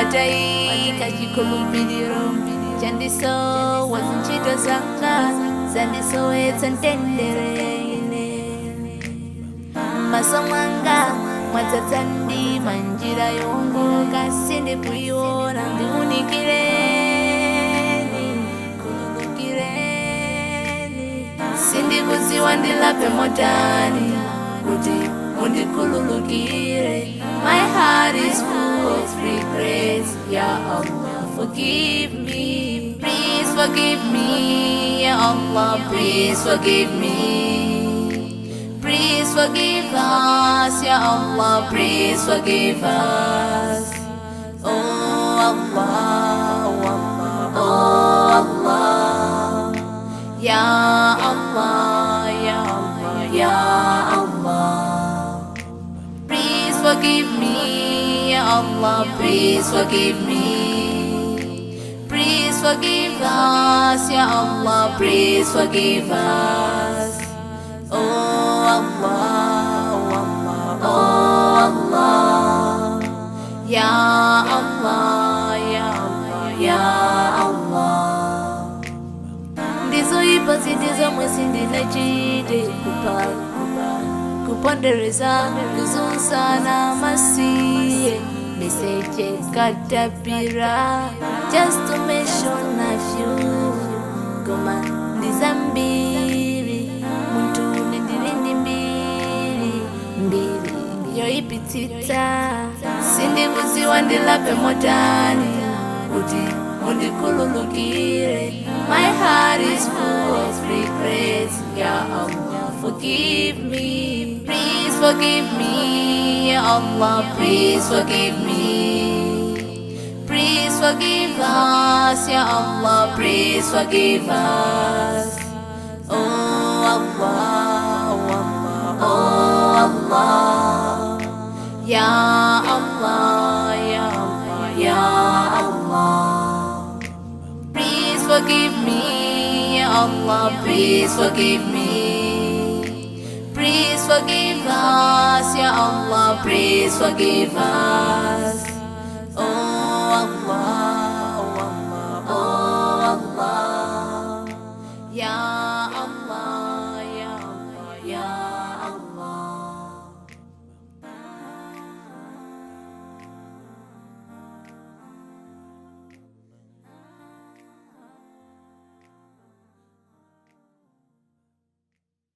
Watayika chikhulupiriro chandisowa zinchito zanga zandisowetsa mtendere ine m'maso mwanga mwadzadza mdima njira yowongoka sindikuiona ndiunikireni khululukireni sindikudziwa ndilape motani kuti mundikhululukire. My heart is full of regrets. Ya Allah, forgive me. Please forgive me. Ya Allah, please forgive me. Please forgive us, Ya Allah, please forgive us. Oh Allah, oh Allah, oh Allah. Ya Allah, Ya Allah, Ya Allah. Please forgive me, Ya Allah, please forgive me. Please forgive us, Ya Allah, please forgive us. Oh Allah, oh Allah, oh Allah. Ya Allah, Ya Allah, Ya Allah. Ndizoipa ziti zomwe sindinachite kupha kupondereza kuzunzana masiye miseche katapira, just to mention a few. Koma ndizambiri munthu ndili ndi mbiri mbiri yoipitsitsa sindikudziwa ndilape motani kuti mundikhululukire. My heart is full of regrets. Ya Allah, forgive me. Please forgive me. Ya Allah, please forgive me. Please forgive us, Ya Allah, please forgive us. Oh Allah, oh Allah, oh Allah. Ya Allah, Ya Allah, Ya Allah. Please forgive me, Ya Allah, please forgive me. Please forgive us, Ya Allah, please forgive us.